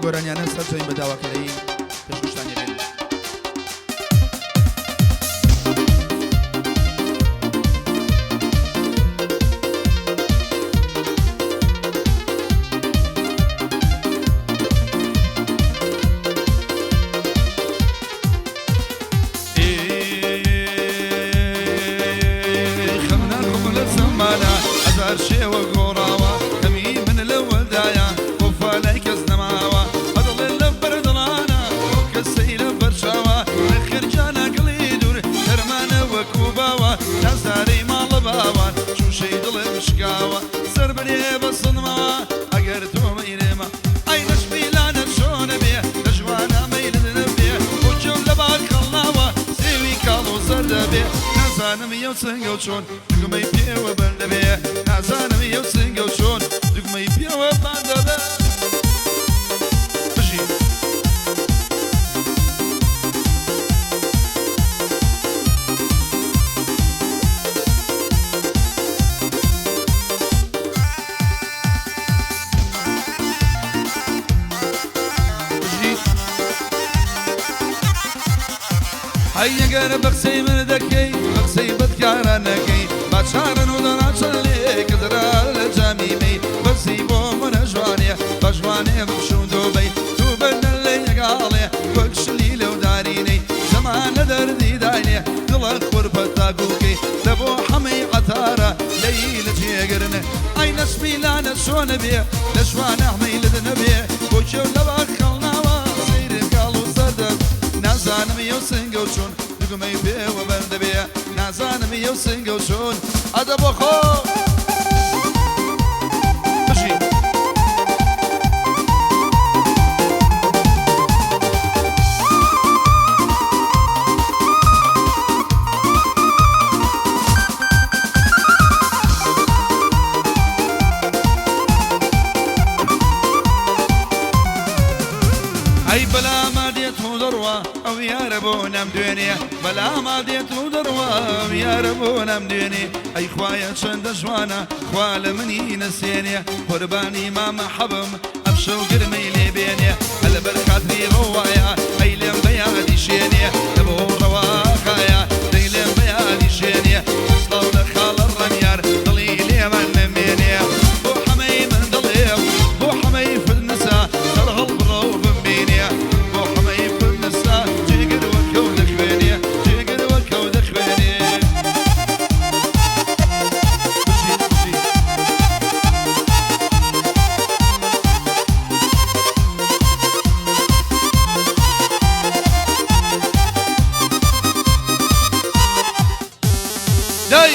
گۆرانیانە سەرجەمی بە داواکاری پێشکەشتانی بێن. هەزار شێوە گۆڕاوە خەمی من لەوەدایە وەفا لای کەس نەماوە بەدڵێ لە بەردڵانە ئەو کەسەی لە بەرچاوە نەخێرجانە گڵی دوور دەرمانە وەکو باوە نازارەی ماڵە باوان شوشەی دڵم شکاوە سەر بنێ بەسنمەوە ئەگەر تۆ مەیرێمە ئەی نەشمیلانە چۆنە بێ لە ژوانە مەیلت نەبێ بۆ کێو لە باخ هەڵناوە سێوی کاڵ و زەردە بێ نازانم یەو سنگە و چۆن دوگمەی پێوە بەندەبێ نازانم یەو سنگە و چۆن دوگمەی پێوە بەندەبێ بژی. بژی. هەی ئەگەر بە قسەی من دەکەی بە قسەی بەدکاران نەکەی باچارن و دەناچن لێ کە دەرا لە جامی مەی بەسی بۆ منە ژوانێ بە ژوانێ بپشوو دۆبەی تو بەردەن لێ یەگاڵێ وەک شلی لەو دارینەی زەمان لە دەردی داینێ دڵە خورپە تاگوکەی لە بۆ حەمەی عەتارە لەی لە جێگرنێ ئەی نەسمیلانە چۆنە بێ لە ژوانە مەیلت نەبێ بۆ کێو لە باخ هەڵناوە سەیرم کاڵ و زەردە نازانم یەو سنگە و چۆن دوگمەی پێوە بەندەبێ نازانم یەو سنگە و چۆن ئەدە بۆ خۆ بژی. ئەی بەلاما دێت و دەڕوا ئەو یارە بۆ نەمدوێنێ بەلاما دێت و دەڕوا ئەو یارە بۆ نەمدوێنێ ئەی خوایە چەندە جوانە خوا لە منی نەسێنێ قوربانی مامە حەبم ئەمشەو گرمەی لێ بێنێ لەبەر خاتری ڕەوایە ئەی لێم بەیادی شێنێ لە بۆ ڕەواخایە دەی لێم بەیادی شێنێ سڵاو لە خاڵە ڕەمیار دڵی لێمان نەمێنێ بۆ حەمەی من دڵێم بۆ حەمەی فنسا سەر هەڵبڕە و بمبینێ بۆ حەمەی فنسا جێگر وەکەو دەخوێنێ جێگر وەکەو دەخوێنێ بژی بژی. دای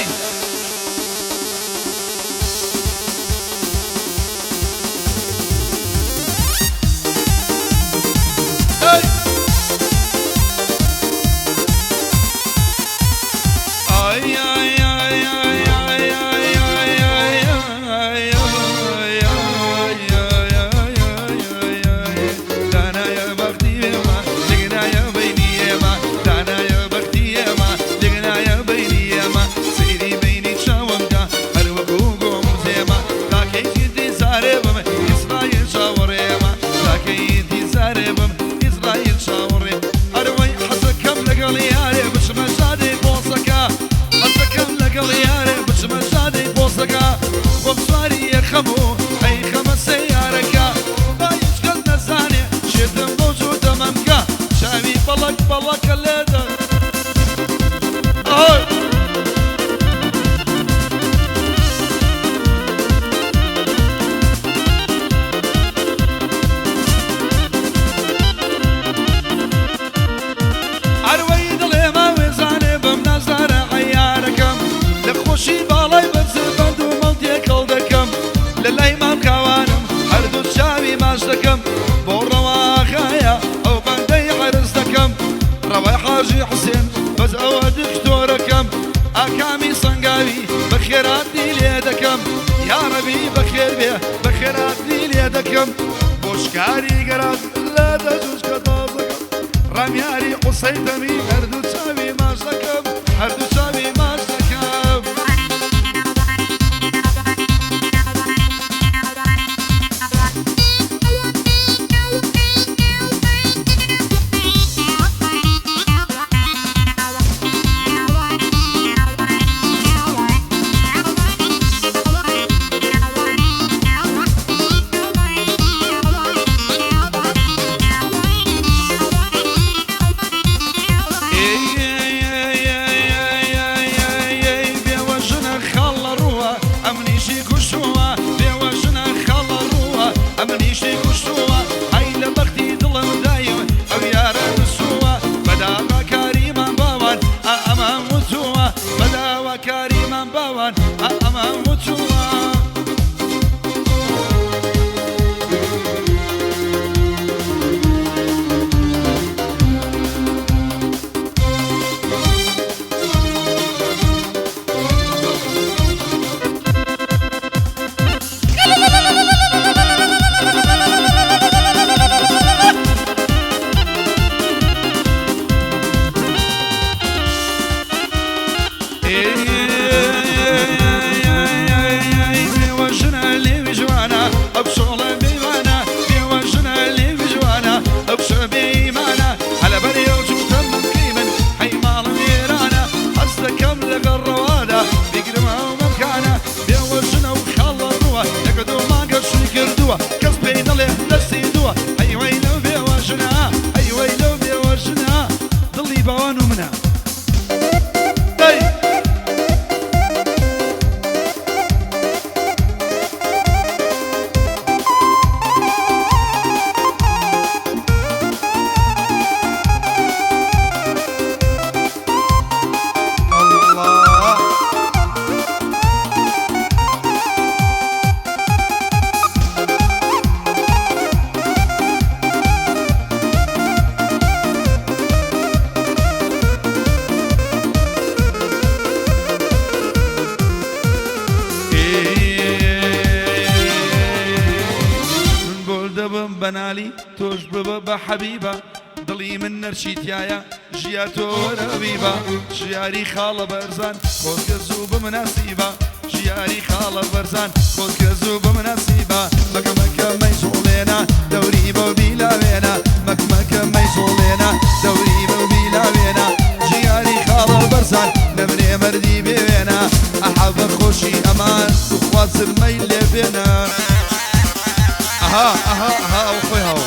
دای ئای ئای ئای ئای ئای ئای ئای ئای ئای ئای ئای ئای ئای ئای دانایە بەختی ئێمە لگنایە بەینی ئێمە دانایە بەختی ئێمە لگنایە بەینی ئێمە سەیری بەینی چاومدا هەر وەکو گۆم و زێمە تاکەی ئینتیزارێ بم ئیسرائیل چاوەڕێمە تاکەی ئینتیزارێ بم ئیسرائیل چاوەڕێ ئەرەوەی حەزەکەم لەگەڵ یارێ بچمە جادەی بۆسەکە حەزەکەم لەگەڵ یارێ بچمە جادەی بۆسەکە خۆم سواری یەخەم و ئەی خەمە سەیارەکە با هیچ کەس نەزانێ شێتم بۆ جووتە مەمکە چاوی بەڵک بەڵەکە لێدە ئای. ئەروەی دڵێ ماوێزانێ بەم نازارە عەیارەکەم لە خۆشی باڵای بەرز بەند و مەڵ تێکەڵ دەکەم لە لای مام کاوانم هەردوو چاوی ماچ دەکەم بۆ ڕەواخایە ئەو بەندەی عەرز دەکەم ڕەوای حاجی حوسێن بەس ئەوە دکتۆرەکەم ئاکامی سەنگاوی بەخێراتنی لێ دەکەم یاڕەبی بەخێر بێ بەخێراتنی لێ دەکەم بۆ شکاری گەرات لە دەجوشکە تازەکەم ڕامیاری قسەی دەمی هەردوو چاوی ماچ دەکەم هەردوو چاوی ماچ دەکەم. ببە بە حەبیبە دڵی من نەرچی تایە ژیا تۆ وەرە بیبە ژیاری خاڵە بەرزان خۆزگە زوو بمناسیبە ژیاری خاڵە بەرزان خۆزگە زوو بمناسیبە مەکە مەکە مەیزوڵێنە دەوری بۆ بیلاوێنە مەک مەکە مەیزوڵێنە دەوری بۆ بیلاوێنە ژیاری خاڵە بەرزان نەمرێ مەردی بێوێنە ئەحا بە خۆشی ئەمان توخوا زرمەی لێ بێنە ئەها ئەها ئەها ئەو خۆی هاوە.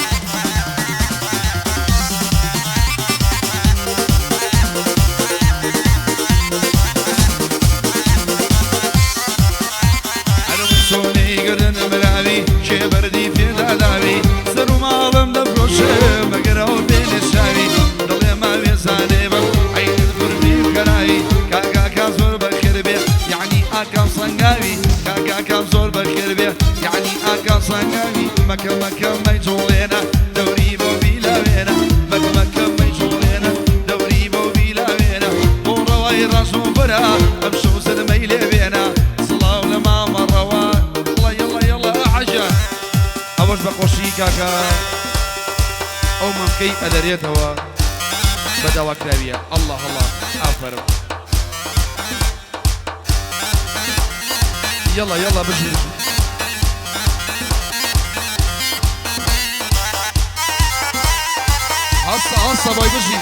کێ بەردی پێدا داوی سەر و ماڵم دەفرۆشێ مەگەر ئەو بێنێ چاوی دڵێ ماوێ زانێ بم عەینت قوربی بکەراوی کاکاکام زۆر بەخێر بێ یەعنی ئاکام سەنگاوی کاکاکام زۆر بەخێر بێ یەعنی ئاکام سەنگاوی مەکە مەکە مەیجوڵێنە دەوری بۆ بیلاوێنە مەکە مەکە مەیجوڵێنە دەوری بۆ بیلاوێنە بۆ ڕەوای ڕاز و برا ئەمشەو زرمەی لێ بێنە سڵاو لە مامە ڕەوا یەڵا یەڵا یەڵا ئەحەجە. ئەوەش بە خۆشی کاکە ئەو مەمکەی ئەلەرێتەوە بە داواکراویە اللە اللە ئافەرم. یەڵا یەڵا بژی بژی. هەستە هەستە بۆی بژی.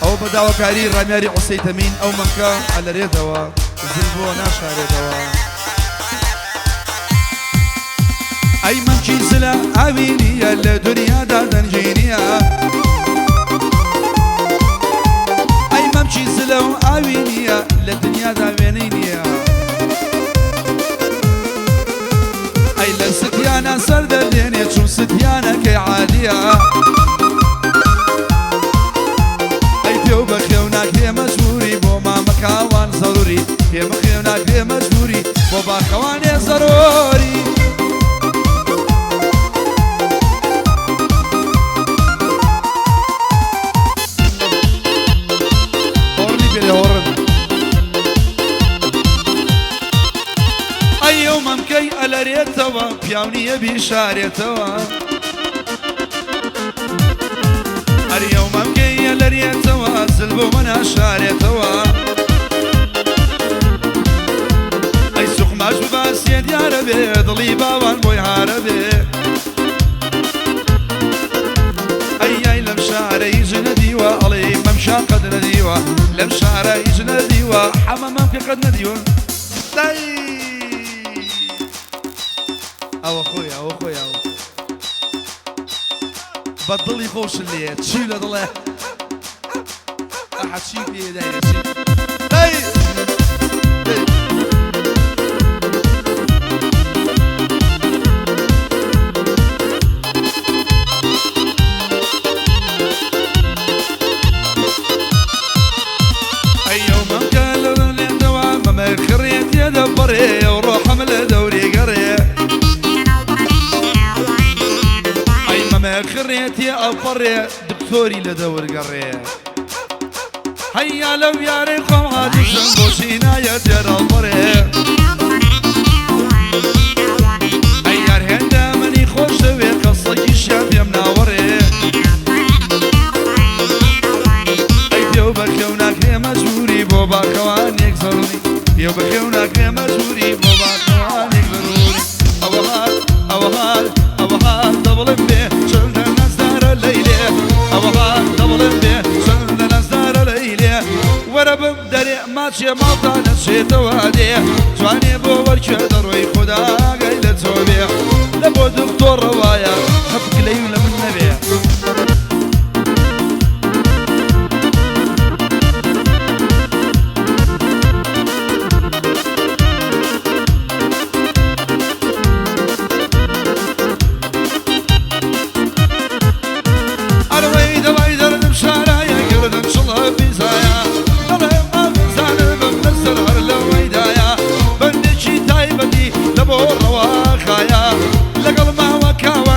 ئەوە بە داواکاری ڕامیاری عوسەی تەمین ئەو مەمکە ئەلەرێتەوە زل بۆ ناشارێتەوە. ئەی مەمکی زلە ئاوی نییە لە دنیادا دەنگی نییە ئەی مەمکی زلە و ئاوی نییە لە دنیادا وێنەی نییە ئەی لە ستیانە سەر دەردێنێ چون ستیانەکەی عالیە ئەی پێ و بەخێو ناکرێ مەجبوری بۆ مامەکاوان زەروری پێ بەخێو ناکرێ مەجبوری بۆ باخەوانێ زەروری. هۆڕنی پێ لێ هۆڕن. ئەی ئەو مەمکەی ئەلەرێتەوە پیاو نییە بیشارێتەوە. ئەری ئەو مەمکەی ئەلەرێتەوە زل بۆ مە ناشارێتەوە. ئەی سوخماش بباسیە دیارە بێ دڵی باوان بۆی هارە بێ. ئەی ئەی لەم شارە هیچ نەدیوە ئەڵێ مەمشا قەت نەدیوە لەم شارە هیچ نەدیوە حەمە مەمکە قەت نەدیوە. دای ئەوە خۆی ئەوە خۆی ئەوە بە دڵی خۆشت لێیە چی لە دڵێ ئەحە چی پێ دایە چی دای دای. ئەی ئەو مەمکە لە لێتەوە مەمە خڕێ تێدەپەڕێ ئەو ڕۆحم لە دەوری گەڕێ ئەی مەمە خڕێ تێ ئەپەڕێ دکتۆری لە دەور گەڕێ هەیا لەو یارەی خۆم عاجزم بۆچی نایە تێرەڵپەڕێ ئەی یار هێندە منی خۆش دەوێ قەسەکیشیان پێم ناوەڕێ ئەی پێو بەخێو ناکرێ مەجبوری بۆ باخەوانێک زەروری پێو بەخێو ناکرێ مەجبوری بۆ باخەوانێک زەروری ئەوە هات ئەوە هات ئەوە هات دەبڵم بێ چەندە نازدارە لەیلێ ئەوە هات دەبڵم بێ چەندە نازدارە لەیلێ وەرە بم دەرێ ماچێ ماڵتا نەچێتەوە دێ جوانێ بۆ وەرکوێ دەڕۆی خودا ئاگای لە تۆ بێ لە بۆ دکتۆر ڕەوایە قەت گلەیی لە من نەبێ. ئەرەوەی دەوای دەردم شارایە گردم چڵە بیزایە دەڵێم ئاخ زانبم لەسەر هەر لەوەیدایە بەندێکی تایبەتی لە بۆ ڕەواخایە لەگەڵ ماوە کاوە.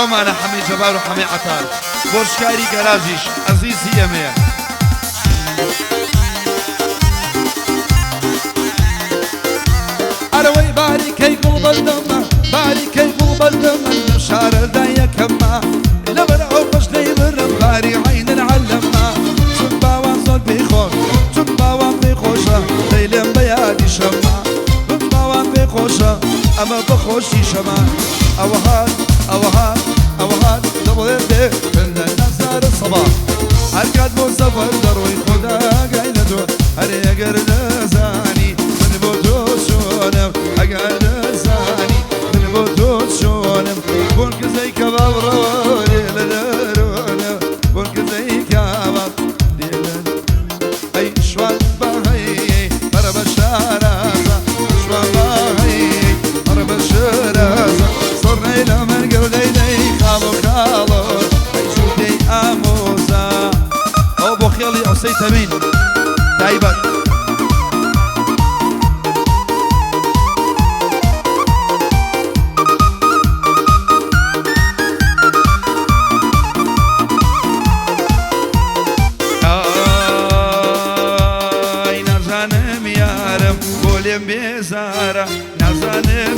ئەومانە حەمەی جەبار و حەمەی عەتار بۆشکاری گەراجیش ئەزیزی ئێمەیە. ئەرەوەی باریکەی گوڵ بەردەمە باریکەی گوڵ بەردەمە لەم شارەدا یەکەمە لەبەر ئەو پشتەی برم باری عەینن عەلەمە چون باوان زۆر پێی خۆش چون باوان پێی خۆشە دەیلێم بە یادی شەمە بم باوان پێی خۆشە ئەمە بە خۆشی شەمە ئەوە هات ئەوە هات ئەوە هات دەڵێ بێ لە نازار سەبا هەر کات بۆ سەفەر دەڕۆی خۆدا ئاگای لە تۆ هەرێ ئەگەر دەزانی من بۆ تۆ چۆنم ئەگەر دەزانی من بۆ تۆ چۆنم بۆن کزەی کەباب ڕەوە دێ لە دەرۆنم بۆن کزەی کەباب دێ لە ئەی شوان بەهەی بەرە بە شارازە شوان بەهەی بەرە بە شرازە سڕنەی لە من گەورەی دەی خاڵ و خاڵۆ ئەی جووتەی ئامۆزا ئەوە بۆ خێڵی عوسەی تەمین تایبەت. ئای نازانم یارم بۆ لێم بێزارە نازانم.